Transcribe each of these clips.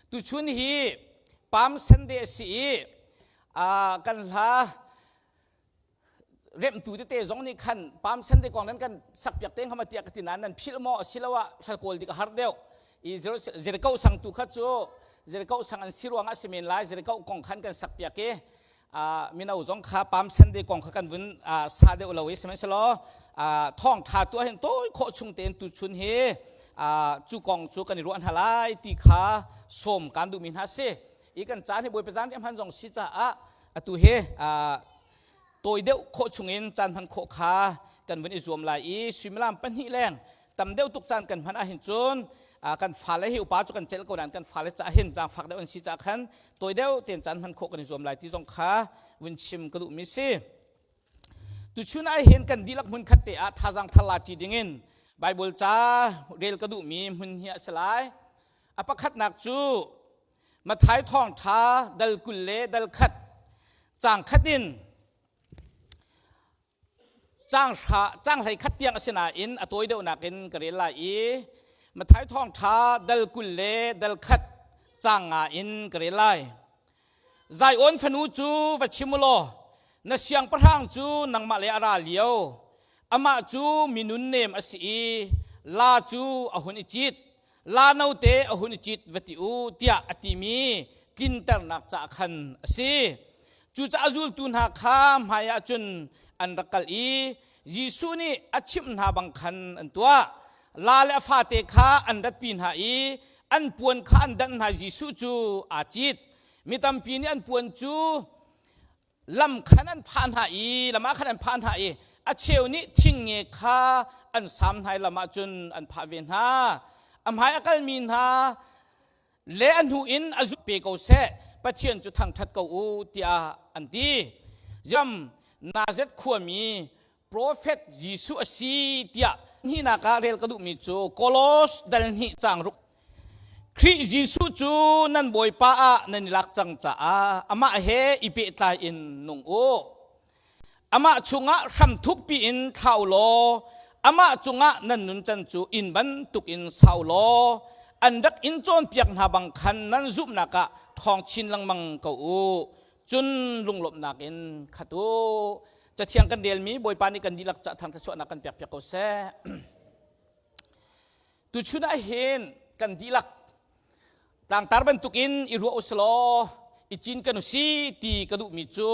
Tuchun hi Palm Sunday a si i kan hla remtu tete zong nih khan Palm Sunday kong nan kan sakpiak te hnga tiah ka ti nain nan philh maw asiloah hlalkawl dik a har deuh i Jericho sang tu kha cu Jericho sang an si ruangah si men lai Jericho kong khan kan sakpiak i mino zong kha Palm Sunday kong kha kan vun sa deuh lo i sihmanhsehlaw thawng ṭha tu ahhin tawi khawh chung tein tuchun hi cu kong cu kan i ruah hna lai ti kha sawm kan duhmi hna si i kan caan hi Bawipa caan hman zong si caah atu hi tawi deuh khawh chungin caan hman khawh kha kan vun i zuam lai i suimilam pahnih leng tam deuh tuk caan kan hman ahhin cun kan fale hi upa cu kan celh ko nain kan fale ca hin zaangfak deuh an si ca khan tawi deuh tein caan hman khawh kan i zuam lai ti zong kha vun chim ka duhmi si. Tuchun ah hin kan dihlak hmun khat te ah thazaang thar la ṭi dingin Bible ca rel ka duhmi hmun hi a si lai. A pakhatnak cu Matthai thawngṭha dal 20 le dal khat caang khat in caang hra caang 11 tiang a si nain a tawi deuhnak in ka rel lai i Matthai thawngṭha dal 20 le dal khat caang nga in ka rel lai. Zion fanu cu va chim u law na siangpahrang cu nangmah le a ra lio amah cu mi nunnem a si i la cu a hun i cit la note a hun i cit va ti u tiah a timi tlinternak ca khan a si. Cucaah zultu hna kha hmaiah cun an rak kal i Jesuh nih a chimh hna bang khan an tuah. La le a fate kha an ratpi hna i an puan kha an danh hna Jesuh cu aa cit. Mi tampi nih an puan cu lam khan an phah hna i lam ah khan an phah hna i a cheu nih thingnge kha an sam hna i lam ah cun an phah ve hna. A hmai a kalmi hna le a hnu in a zuk pe ko seh Pathian cu thangṭhat ko u tiah an ti. Ram Nazareth khuami profet Jesuh a si tiah hnihnak ah rel ka duhmi cu Kolos dal hnih caang ruk Khrih Jesuh cu nan Bawipa ah nan i lak cang caah amah he i pehtlai in nung u. Amah chungah hram thukpi in thla u law amah cungah nan nuncan cu inn bantukin sau law an rak in cawnpiak hna bang khan nan zumhnak ah ṭhawng chin lengmang ko u. Cun lunglawmhnak in khat u. Cathiang kan relmi Bawipa nih kan dihlak ca thang thluachuahnak kan pekpiak ko seh. Tuchun ah hin kan dihlak tlangtar bantukin i ruah usilaw i cin kan usi ti ka duhmi cu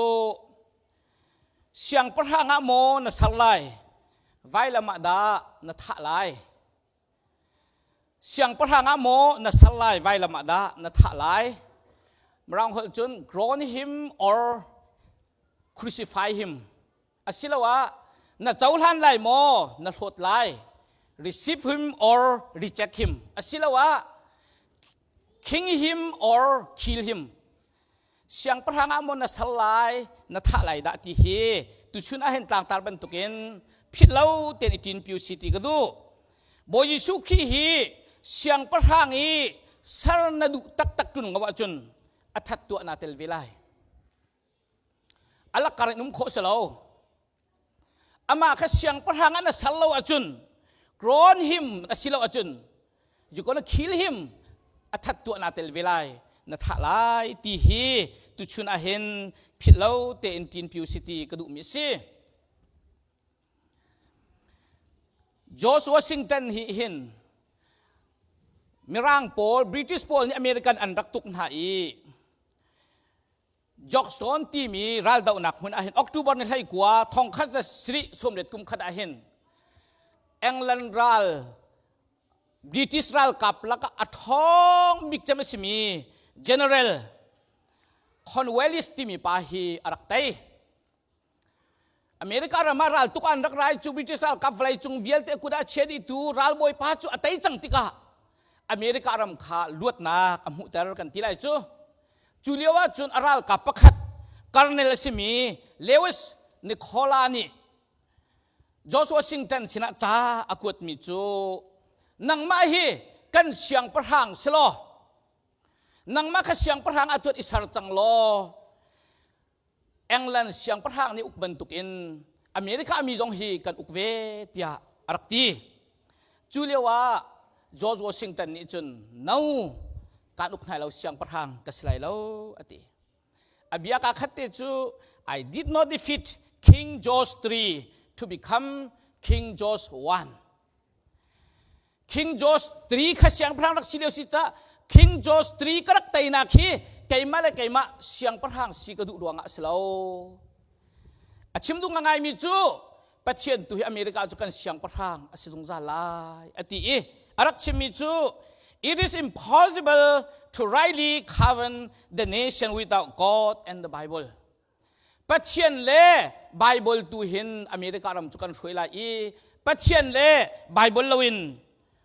siangpahrang ah maw na ser lai vailam ah dah na thah lai siangpahrang ah maw na ser lai vailam ah dah na thah lai Mirang holh cun crown him or crucify him Asiloah na cohlan lai maw na hlawt lai? Receive him or reject him. Asiloah king him or kill him. Siangpahrang ah maw na sal lai, na thah lai dah ti hi tuchun ah hin tlangtar bantukin philh lo tein i ṭin piu si ti ka duh. Bawi Jesuh Khrih hi siangpahrang i ser na duh taktak ṭun ngo ahcun a that tuah naa tel ve lai. A lakar in um khawh si lo. Amah kha siangpahrang ah na ser lo ahcun crown him a si lo ahcun you gonna kill him a that tuah naa tel ve lai na thah lai ti hi tuchun ah hin philh lo tein ṭin piu si ti ka duhmi a si. George Washington hi hin Mirang pawl British pawl nih American an rak tuk hna i Georgetown timi raldohnak hmun ahhin October ni 19 thongkhat za sarih sawmriat kum khat ahhin England ral British ralkap lakah a ṭhawng bik cem a simi General Cornwallis timi pa hi a rak tei. America ram ah ral tuk an rak rai cu British ralkap vawlei cung vialte kut ah chia dihtu ralbawi pa cu a tei cang tikah America ram kha luatnak a hmuhter kan ti lai cu. Cu lio ah cun a ralkap pakhat colonel a simi Lewis Nicola nih George Washington sinah ca a kuatmi cu nangmah hi kan siangpahrang si law nangmah kha siangpahrang ah tuat i ser cang law England siangpahrang nih uk bantukin America mi zong hi kan uk ve tiah a rak ti. Cu lio ah George Washington nih cun no. Kaan uk hna lo siangpahrang ka si lai lo a ti. A bia ka khat te cu I did not defeat King George III to become King George I. King George III kha siangpahrang rak si lio si ca King George III ka rak teinak hi keimah le keimah siangpahrang si ka duh ruangah a si lo. A chim duh ngaimi cu Pathian tu hi America cu kan siangpahrang a si zungzal lai a ti i a rak chimmi cu it is impossible to rightly govern the nation without God and the Bible. Pathian le Bible tu hin America ram cu kan hruai lai i Pathian le Bible loin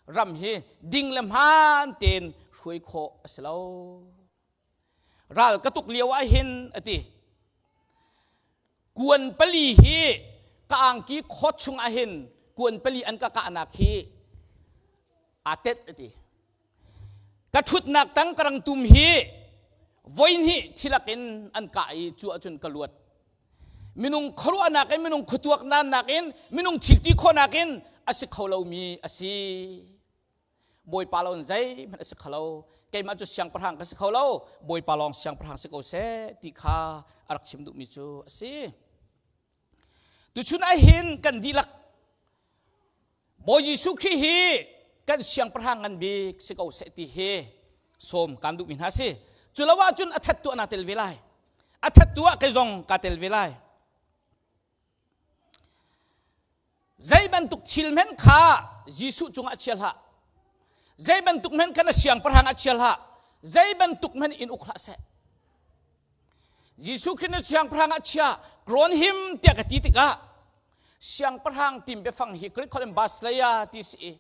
ram hi ding le hmaan tein hruai khawh a si lo. Ral ka tuk lio ah hin a ti. Kuan pali hi ka angki khawt chung ah hin kuan pali an ka kahnak hi aa tet a ti. Ka ṭhutnak tang ka rangtum hi voihnih thilak in an kah i cu ahcun ka luat. Minung khuaruahnak in minung khuatuaknak in minung thilti khawhnak in a si kho lomi a si. Bawipa lo in zeihmanh a si kho lo. Keimah cu siangpahrang ka si kho lo. Bawipa lawng siangpahrang si ko seh ti kha a rak chim duhmi cu a si. Tuchun ah hin kan dihlak Bawi Jesuh Khrih hi kan siangpahrang ngan bik si ko seh ti hi sawm kan duhmi hna si. Cu lo ahcun a that tu ah naa tel ve lai. A that tu ah kei zong kaa tel ve lai. Zei bantuk thil hmanh kha Jesuh cungah chia hlah. Zei bantuk hmanh kha na siangpahrang ah chia hlah. Zei bantuk hmanh in uk hlah seh. Jesuh Khrih na siangpahrang ah chia, crown him tiah ka ti tikah siangpahrang tim biafang hi Greek holh in basileia ti si i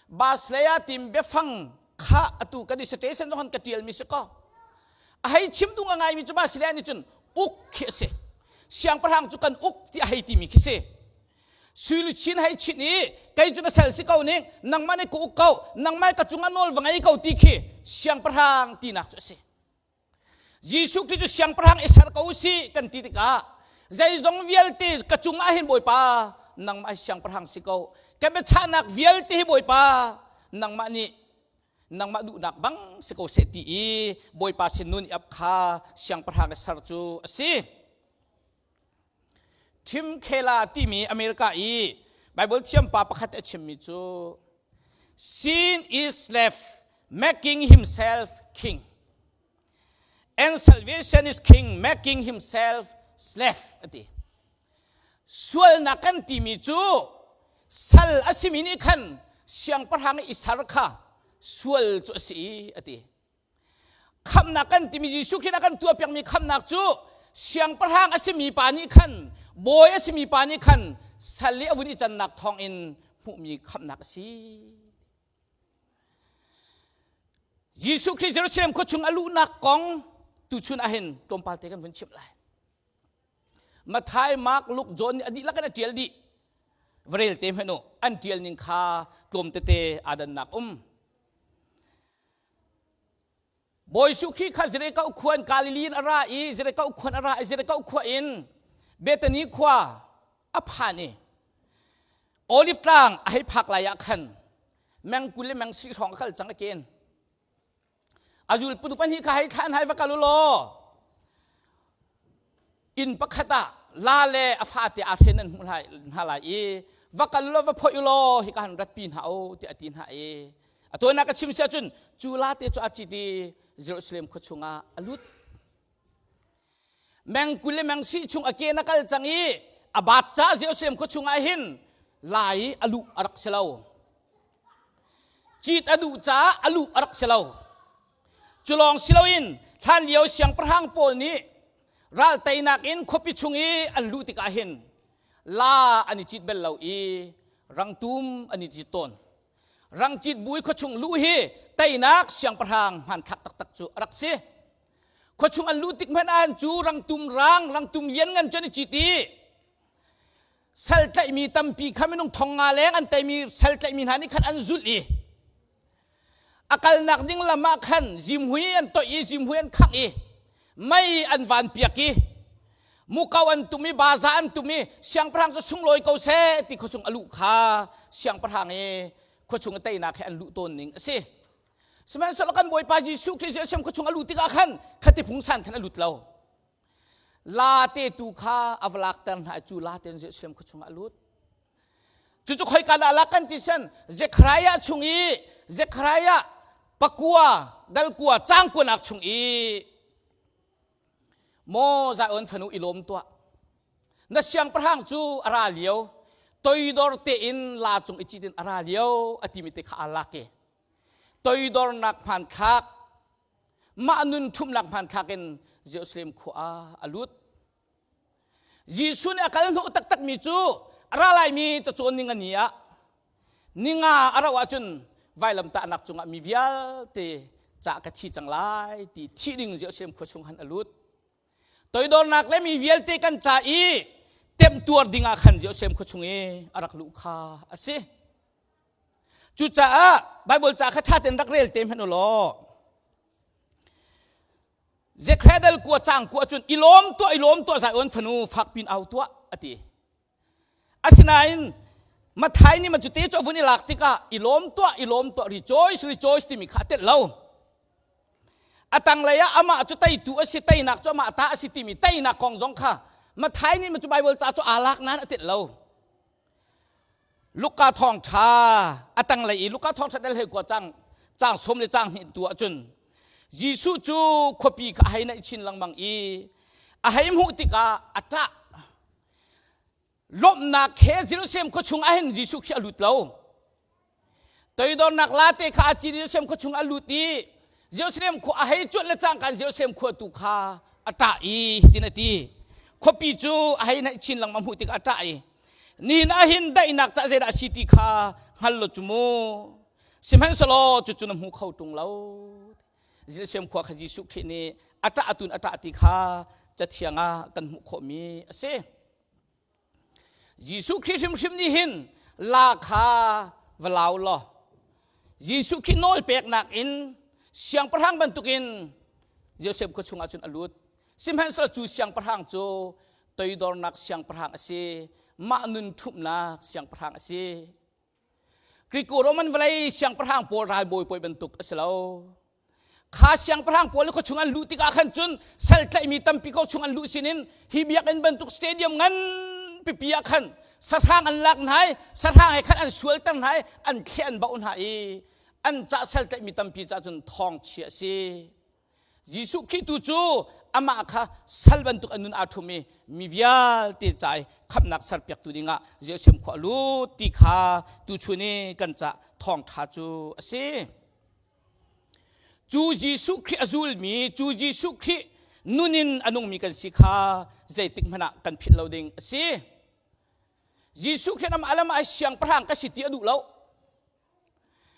basileia tim biafang kha atu kan dissertation zong ka tialmi si ko. A hei chim duh ngaimi cu basileia nih cun uk khi a si. Siangpahrang cu kan uk ti a hei timi khi si. Sui luchin hei chinh i kei cu na sal si ko ning nangmah nih ka uk ko nangmah ka cungah nawl va ngei ko ti khi siangpahrang tinak cu a si. Jesuh Khrih cu siangpahrang i ser ko si kan ti tikah zeizong vialte ka cungah hin Bawipa nangmah hi siangpahrang si ko ka biachahnak vialte hi Bawipa nangmah nih nangmah duhnak bang si ko seh ti i Bawipa sin nun i ap kha siangpahrang i ser cu a si. Tim Keller timi America i Bible thiampa pakhat a chimmi cu Sin is slave making himself king and salvation is king making himself slave a ti. Sualnak kan timi cu sal a simi nih khan siangpahrang i ser kha sual cu a si a ti. Khamhnak kan timi Jesuh Khrih a kan tuahpiakmi khamhnak cu siangpahrang a simi pa nih khan bawi a simi pa nih khan sal i a vun i cannak thawngin hmuhmi khamhnak a si. Jesuh Khrih Jerusalem khua chung a luhnak kong tuchun ah hin tlawmpal te kan vun chimh lai. Matthai, Mark, Luke, John nih a dihlak in a ṭial dih. Va rel te hmanh u. An ṭial ning kha tlawm tete aa dannak um. Bawi Jesuh Khrih kha Jericho khua in Galilee in a ra i Jericho khua in a ra i Jericho khua in Bethany khua a phan i Olive tlang a hei phak lai ah khan meng 20 le meng si hrawng a kal cang a ken. A zulpu pahnih kha hei thlan hai va kal u law inn pakhat ah la le a fate aa hren nan hmuh hna lai i va kal law va phoih u law hika han ratpi hna u tiah a ti hna i a tuanah ka chim si ahcun cu la te cu a cit i Jerusalem khua chungah a lut. Meng 20 le meng si chung a ke na kal cang i a bat ca Jerusalem khua chungah hin lai i a luh a rak si lo. Cit a duh caah a luh a rak si lo. Cu lawng si loin hlanlio siangpahrang pawl nih ral teinak in khuapi chung i an luh tikah hin la an i cit bel lo i rangtum an i cit tawn. Rangcit bu i khuachung luh hi teinak siangpahrang hmanthlak taktak cu a rak si. Khuachung an luh tik hmanh ah cu rangtum rang, rangtum lianngan cu an i cit i sal tlaihmi tampi kha minung thong nga leng an teimi sal tlaihmi hna nih khan an zulh i a kalnak ding lam ah khan zimhui an toih i zimhui an khangh i mei an van piak i muko an tum i baza an tum i siangpahrang cu sunglawi ko seh ti khuachung a luh kha siangpahrang i khuachung a teinak he an luh tawn ning a si. Sihmanhsehlaw kan Bawipa Jesuh Khrih Jerusalem khua chung a luh tikah khan khati phungsan khan a lut lo. La te tu kha a va lakter hna i cu la tein Jerusalem khua chungah a lut. Cucu khoika dah lak kan ti sen Zekhariah chung i Zekhariah pakua dalkua cangkuanak chung i Maw Zion fanu i lawm tuah. Na siangpahrang cu a ra lio, toidor tein la cung i cit in a ra lio a timi te kha aa lak i toidornak hmanthlak mah nun ṭhumnak hmanthlak in Jerusalem khua ah a lut. Jesuh nih a kal hnawh taktakmi cu a ra laimi cacawn ning a ni ah ninga a rauh ahcun vailamtahnak cungah mi vialte ca ka thi cang lai ti thih ding Jerusalem khua chung han a lut. Toidornak le mi vialte kan ca i temtuar ding ah khan Jerusalem khua chung i a rak luh kha a si. Cucaah Bible ca kha ṭha tein rak rel te hmanh u law Zekhariah dal kua cang kua cun i lawm tuah i lawm tuah Zion fanu fakpin au tuah a ti. Asinain Mathai nih cute cu a vun i lak tikah i lawm tuah i lawm tuah rejoice rejoice timi kha a telh lo. A tanglei ah amah cu teitu a si teinak cu amah ta a si timi teinak kong zong kha Mathai nih cu Bible ca cu aa lak nain a telh lo. Luka thawngṭha a tanglei i Luka thawngṭha del hei kua cang cang som le cang hnih tu ahcun Jesuh cu khuapi kha a hei naih chin lengmang i a hei hmuh tikah a ṭah. Lawmhnak he Jerusalem khua chung ah hin Jesuh khi a lut lo. Toidornak late kha a cin Jerusalem khua chung a lut i Jerusalem khua a hei cuanh le cangka in Jerusalem khua tu kha a ṭah i hitin a ti. Khuapi cu a hei naih chin lengmang hmuh tikah a ṭah i nihin ah hin daihnak cah zeidah a si ti kha hngal law cu mu. Sihmanhsehlaw cucu na hmu kho ṭung lo. Jerusalem khua kha Jesuh Khrih nih a ṭah tun a ṭah ti kha Cathiang ah kan hmuh khawhmi a si. Jesuh Khrih hrimhrim nih hin la kha va lau law Jesuh Khrih nawl peknak in siangpahrang bantukin Joseph khua chungah cun a lut. Sihmanhsehlaw cu siangpahrang cu toidornak siangpahrang a si, mah nun ṭhumhnak siangpahrang a si. Greco-Roman vawlei siangpahrang pawl ralbawi pawl bantuk a si lo. Kha siangpahrang pawl khua chung an luh tikah khan cun sal tlaihmi tampi ko chung an luh sinin hi biakinn bantuk stadium ngan pipi ah khan sahrang an lak hna i sahrang he khan an sualter hna i an thleh an bauh hna i an cah sal tlaihmi tampi cah cun thawng chia a si. Jesuh Khrih tu cu amah kha sal bantuk a nun aa ṭhum i mi vialte ca i khamhnak serpiaktu dingah Jerusalem khua a lut ti kha tuchun i kan cah thawngṭha cu a si. Cu Jesuh Khrih a zulmi, cu Jesuh Khrih nun in a nungmi kan si kha zeitik hmanh ah kan philh lo ding a si. Jesuh Khrih amah le amah siangpahrang ka si ti a duh lo.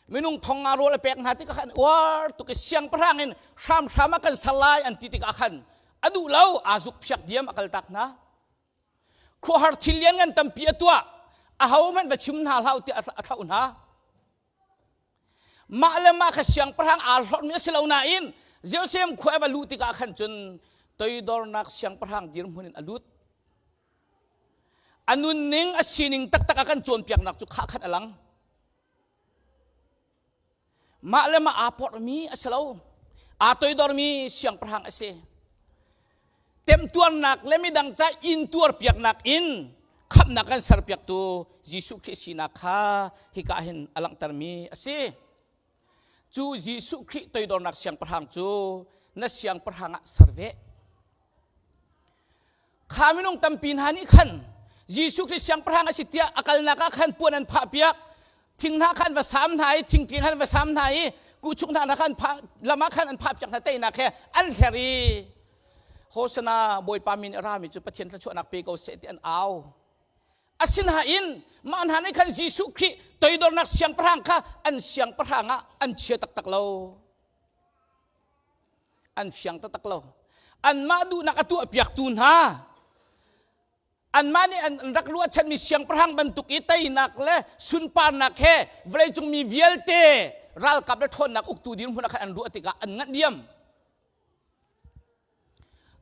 Minung thong nga rawl a pek hna tikah khan uar tuk i siangpahrang in hramhram ah kan sal lai an ti tikah khan a duh lo aa zuk phiak diam a kaltak hna. Khuahar thil lianngan tampi a tuah ahohmanh va chim hna hlah u tiah a thlauh hna. Mah le mah kha siangpahrang aa hlorhmi a si lo nain Jerusalem khua a va luh tikah khan cun toidornak siangpahrang dirhmun in a lut. A nunning a sining taktak a kan cawnpiaknak cu khah khat a lang. Mah le mah aa porhmi a si lo. Aa toidormi siangpahrang a si. Temtuarnak le midang ca intuarpiaknak in khamhnak kan serpiaktu Jesuh Khrih sinak kha hika hin a langhtermi a si. Cu Jesuh Khrih toidornak siangpahrang cu na siangpahrang ah ser ve. Kha minung tampi hna nih khan Jesuh Khrih siangpahrang a si tiah a kalnak ah khan puan an phahpiak. Thing hna khan va sam hna i thingṭi khan va sam hna i kuhchuk hna khan lam ah khan an phahpiak hna teinak he an hler i Hosana Bawipa min a rami cu Pathian thluachuahnak pe ko seh ti an au. Asinain mah hna nih khan Jesuh Khrih toidornak siangpahrang kha an siangpahrang ah an chia taktak lo. An fiang taktak lo. Anmah duhnak a tuahpiaktu hna anmah nih an rak ruahchanmi siangpahrang bantuk i teinak le sunparnak he vawleicung mi vialte ralkap le ṭhawnnak uktu dirhmun ah khan an ruah tikah an nganh diam.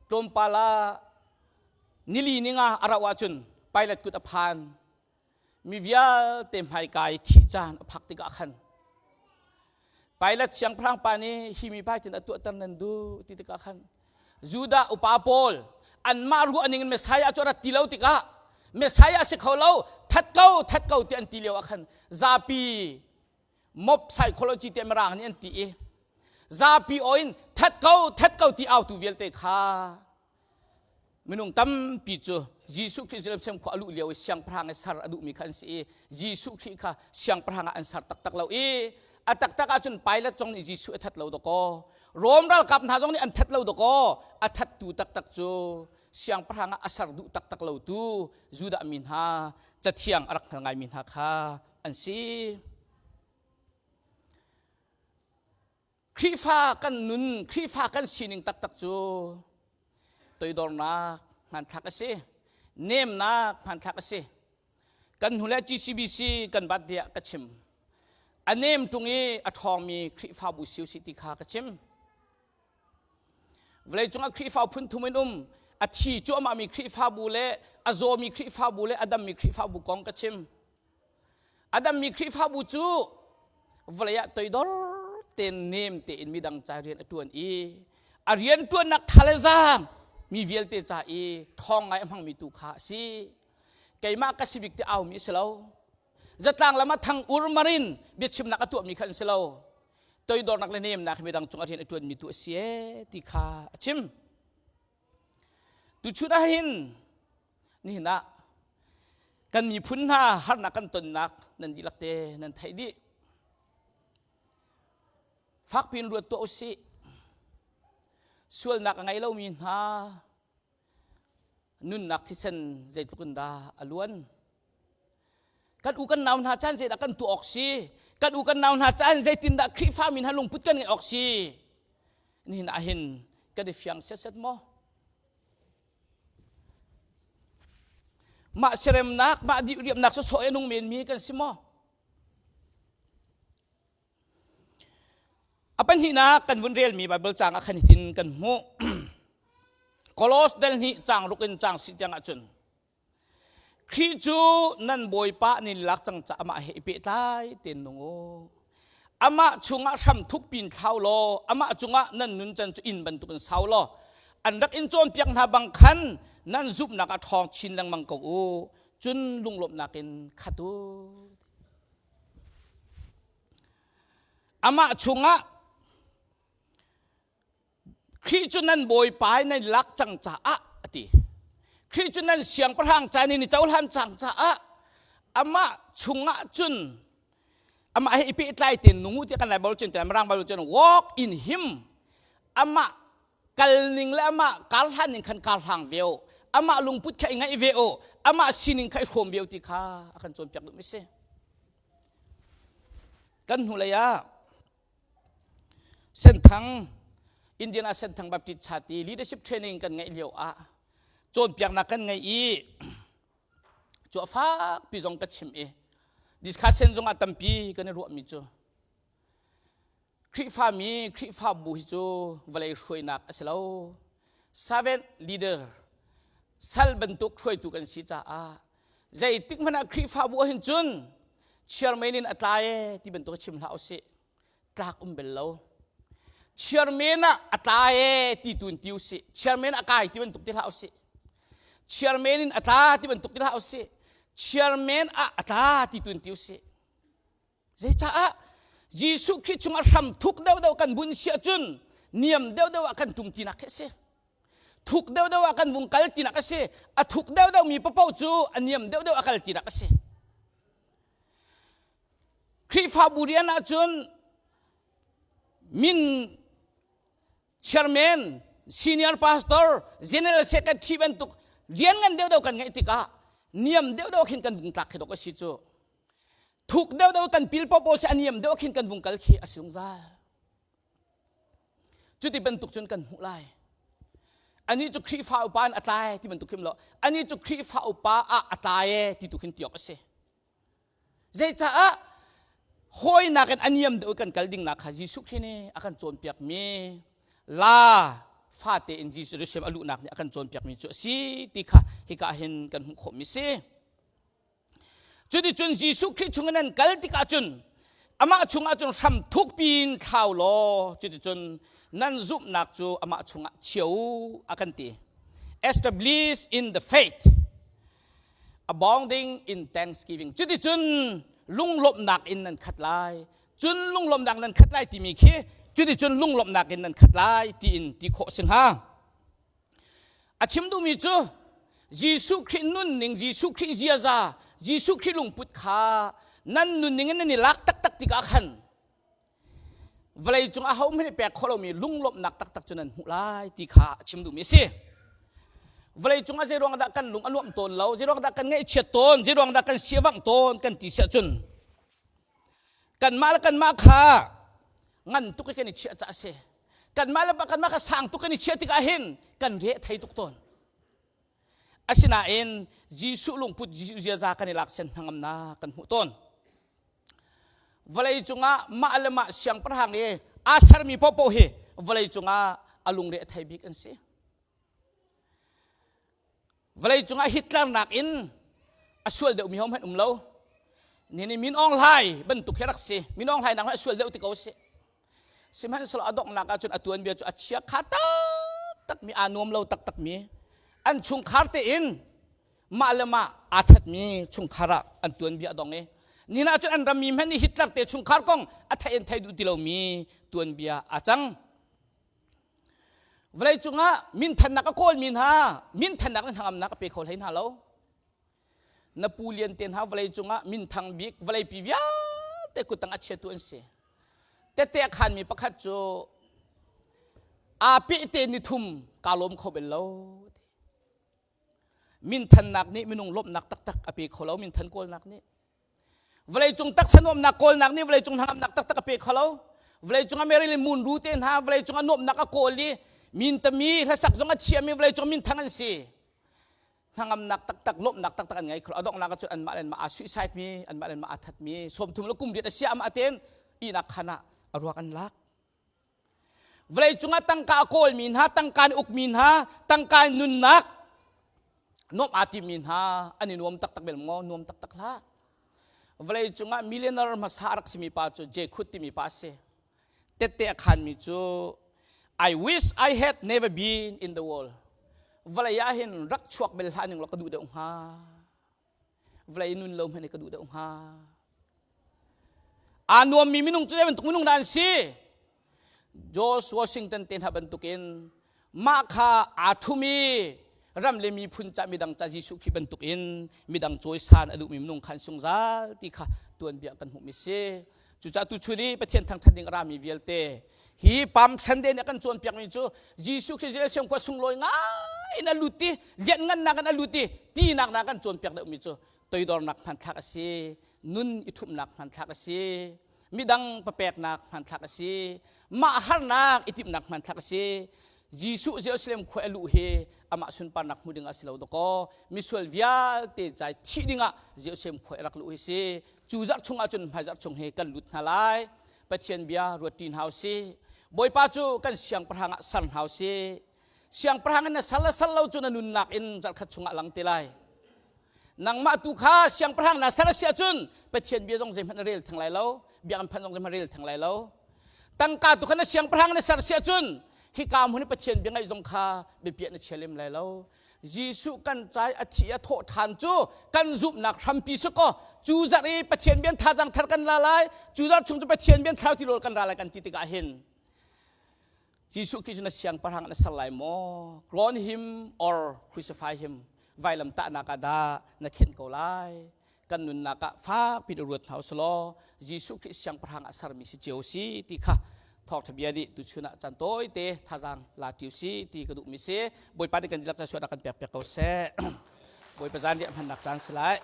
Tlawmpal ah nili ninga a rauh ahcun Pilate kut a phan. Mi vialte hmaika i thih caan a phak tikah khan. Pilate siangpahrang pa nih hi mi pa tin a tuahter nan duh ti tikah khan Judah upa pawl anmah ruah ning in Messiah cu a rat ti lo tikah Messiah si kho lo that ko that ko ti an ti lio ah khan zapi mob psychology te mirang nih an ti i zapi aw in that ko that ko ti autu vialte kha minung tampi cu Jesuh Khrih Jerusalem khua a luh lio i siangpahrang i ser a duhmi kha an si i Jesuh Khrih kha siangpahrang ah an ser taktak lo i a taktak ahcun Pilate zong nih Jesuh a that lo dakaw Rom ralkap hna zong nih an that lo dakaw a thattu taktak cu siangpahrang ah a ser duh taktak lo tu Judah mi hna cathiang a rak hngal ngaimi hna kha an si. Khrihfa kan nun, Khrihfa kan sining taktak cu toidornak hmanthlak a si, nemnak hmanthlak a si. Kan hnu le GCBC kan bat diah ka chim. A nem ṭung i a ṭhawngmi Khrihfabu si usih ti kha ka chim. Vawleicung ah Khrihfa phun thum in um. A thi cuahmahmi Khrihfabu le a zawmi Khrihfabu le a dammi Khrihfabu kong ka chim. A dammi Khrihfabu cu vawlei ah toidor tein nem tein midang ca rian a ṭuan i a rian ṭuannak tha le zaang mi vialte ca i ṭhawng ngai a hmangmi tu kha a si. Keimah ka si bik ti aumi a si lo. Zatlang lam ah thang urmar in biachimnak a tuahmi kha an si lo. Toidornak le nemnak hi midang cung a rian a ṭuanmi tu a si ee ti kha a chim. Tuchun ah hin nihin ah kan miphun hna harnak kan tonnak nan dihlak te nan theih dih. Fakpi in ruat tuah usih. Sualnak a ngei lomi hna nunnak thisen zeitluk in dah a luan. Kan u kan nau hna caan zeidah kan tuah awk si? Kan u kan nau hna caan zeitindah Khrihfa mi hna lungput kan ngeih awk si? Nihin ah hin kan i fiang setset maw? Mah siaremnak, mah diriamnak sawsawh i a nung menmi kan si maw? A pahnihnak kan vun relmi Baibal caang ah khan hitin kan hmuh. Kolos dal hnih caang ruk in caang si tiang ahcun Khrih cu nan Bawipa nan i lak cang caah amah he i pehtlai tein nung u. Amah chungah hram thuk pin thlau law amah cungah nan nuncan cu inn bantukin sau law an rak in cawnpiak hna bang khan nan zumhnak ah ṭhawng chin lengmang ko u. Cun lunglawmhnak in khat u. Amah chungah Khrih cu nan Bawipa in nan lak cang caah a ti. Khrih cu nan siangpahrang ca in i cohlan cang caah amah chungah cun amah he i pehtlai tein nung u tiah kan Bible cun Mirang Bible cun walk in him amah kalning le amah karhlan ning khan karhlang ve u amah lungput kha i ngaih ve u amah sining kha i hrawm ve u ti kha a kan cawnpiak duhmi si kan hnulei ah Senthang Indiana Senthang Baptist Chati leadership training kan ngeih lio ah cawnpiaknak kan ngei i cu a fakpi zong ka chim i discussion zong ah tampi kan i ruahmi cu Khrihfami Khrihfabu hi cu vawlei hruainak a si lo servant leader sal bantuk hruaitu kan si caah zeitik hmanh ah Khrihfabu ah hin cun chairman in a tlai e ti bantuk chim hlah usih tlak um bel lo chairman ah a tla e ti tu in ti usih chairman a kai ti bantuk ti hlah usih chairman in a tla ti bantuk ti hlah usih chairman ah a tla ti tu in ti usih Zeicaah Jesuh Khrih chungah hram thuk deuhdeuh kan bun si ahcun niam deuhdeuh ah kan ṭum tinak khi a si. Thuk deuhdeuh ah kan vung kal tinak a si. A thuk deuhdeuh mi paoh cu a niam deuhdeuh a kal tinak a si. Khrihfabu rian ahcun min chairman, senior pastor, general secretary bantuk rian ngan deuhdeuh kan ngeih tikah niam deuhdeuh khin kan vung tlak khi dok a si cu. Thuk deuhdeuh kan pil popo si a niam deuh khin kan vung kal khi a si zungzal. Cuti bantuk cun kan hmuh lai. Anih cu Khrihfa upa in a tlai ti bantuk him lo. Anih cu Khrihfa upa ah a tlai e ti tu khin tiok a si. Zeicaah hawinak in a niam deuh kan kal ding nak kha Jesuh Khrih nih a kan cawnpiak mi la fate in Jesuh Jerusalem a luhnak nih a kan cawnpiak mi cu a si ti kha hika hin kan hmuh khawh mi si. Cuticun Jesuh Khrih chungin an kal tikah cun Amah chungah cun hram thukpi in thlau law cuticun nan zumhnak cu amah chungah chia u a kan ti. Establish in the faith, abounding in thanksgiving. Cuticun lunglawmhnak in nan khat lai. Cun lunglawmhnak nan khat lai timi khi cuticun lunglawmhnak in nan khat lai tiin ti khawh si hnga. A chim duhmi cu Jesuh Khrih nunning, Jesuh Khrih ziaza, Jesuh Khrih lungput kha nan nunning in nan i lak taktak tikah khan vawlei cung aho hmanh nih pek khawh lomi lunglawmhnak taktak cu nan hmuh lai ti kha a chim duhmi a si. Vawlei cung ah zeiruang dah kan lung a nuamh tawn lo, zeiruang dah kan ngaihchiat tawn, zeiruang dah kan siavangh tawn kan ti siah cun kanmah le kanmah kha ngan tuk i kan i chiah caah a si. Kanmah le kanmah kha sang tuk kan i chiah tikah hin kan re a thei tuk tawn. Asinain Jesuh lungput, Jesuh ziaza kan i lak sian hnangamnak kan hmuh tawn. Vawlei cungah mah le mah siangpahrang i aa sermi paohpaoh hi vawlei cungah a lungre a thei bik an si. Vawlei cungah Hitler nakin a sual deuhmi hohmanh um lo. Ni Min Aung Hlaing bantuk hi rak si. Min Aung Hlaing nak a sual deuh ti ko si. Sihmanhsehlaw a donghnak ahcun a tuanbia cu a chia kha taktak mi aa nuam lo taktak mi an chungkhar tein mah le mah aa thatmi chungkhar ah an tuanbia a dong i nina cun an rammi hmanh nih Hitler te chungkhar kong a theih in thei duh ti lomi tuanbia aa cang. Vawlei cungah minthannak a kawlmi hna minthannak le hnangamnak a pe kho hlei hna lo. Na pu lian te hna vawlei cungah minthang bik vawleipi vialte kuttang a chiatu an si. Tette a khanmi pakhat cu aa pehte ni thum kaa lawm kho bel lo. Minthannak nih minung lawmhnak taktak a pe kho lo minthan kawlnak nih. Vawleicung taksa nuamhnak kawlnak nih vawleicung hnangamnak taktak a pe kho lo. Vawleicung ah Marilyn Monroe te hna vawleicung ah nuamhnak a kawl i mintami hlasak zong a thiam i vawleicung minthang an si. Hnangamnak taktak, lawmhnak taktak an ngei kho lo. A donghnak ah cun anmah le anmah aa suicide mi, anmah le anmah aa that mi, 30 le kum riat a sia amah tein ihnak khan ah a ruak an lak. Vawleicung ah tangka a kawlmi hna, tangka in ukmi hna, tangka in nunnak nuamh aa timmi hna an i nuam taktak bel maw? Nuam taktak hlah. Vawleicung ah millionaire hmasa a rak simi pa cu Jay Khut timi pa a si. Tette a khanmi cu I wish I had never been in the world. Vawlei ah hin rak chuak bel hlah ning law ka duh deuh hnga. Vawlei nun lo hmanh ka duh deuh hnga. Aa nuammi minung cu zei bantuk minung dah an si? George Washington te hna bantukin mah kha aa ṭhum i ram le miphun ca midang ca Jesuh Khrih bantukin midang cawisan a duhmi minung kha an sungzal ti kha tuanbia kan hmuhmi si. Cucaah tuchun i Pathian thangṭhat ding a rami vialte hi Palm Sunday nih a kan cawnpiakmi cu Jesuh Khrih Jerusalem khua sunglawi ngai in a lut i lianhngannak in a lut i tinak na kan cawnpiak deuhmi cu toidornak hmanthlak a si, nun i ṭhumhnak hmanthlak a si, midang papeknak hmanthlak a si, mah harnak i timhnak hmanthlak a si. Jesuh Jerusalem khua a luh hi amah sunparnak hmu ding a si lo dakaw misual vialte cai thih dingah Jerusalem khua i rak luh hi si. Cu zarh chung ahcun hmaizarh chung hi kan lut hna lai. Pathian bia ruat ṭi hna usih. Bawipa cu kan siangpahrang ah ser hna usih. Siangpahrang in na ser le ser lo cu na nunnak in zarhkhat chungah lang te lai. Nangmah tu kha siangpahrang na ser a si ahcun Pathian bia zong zeihmanh na rel theng lai lo, biakinn phanh zong zeihmanh rel theng lai lo. Tangka tu kha na siangpahrang na ser si ahcun hika hmun i Pathian bia ngaih zong kha biapiah na chia lem lai lo. Jesuh kan cai a thi a thawh ṭhan cu kan zumhnak hrampi si kaw cu zarh i Pathian bian thazaang thar kan la lai cu zarh chung cu Pathian bian thlarau tilawl kan ra lai kan ti tikah hin Jesuh Khrih cu na siangpahrang na ser lai maw crown him or crucify him vailam tahnak ah dah na khenh ko lai kan nunnak ah fakpi in ruat hna usulaw Jesuh Khrih siangpahrang ah sermi si cio si ti kha thawngṭha bia nih tuchun ah caan tawite thazaang la ṭiu si ti ka duhmi si Bawipa nih kan dihlak ca suahnak kan pek piak ko seh Bawipa zan riah hmannak caan si lai.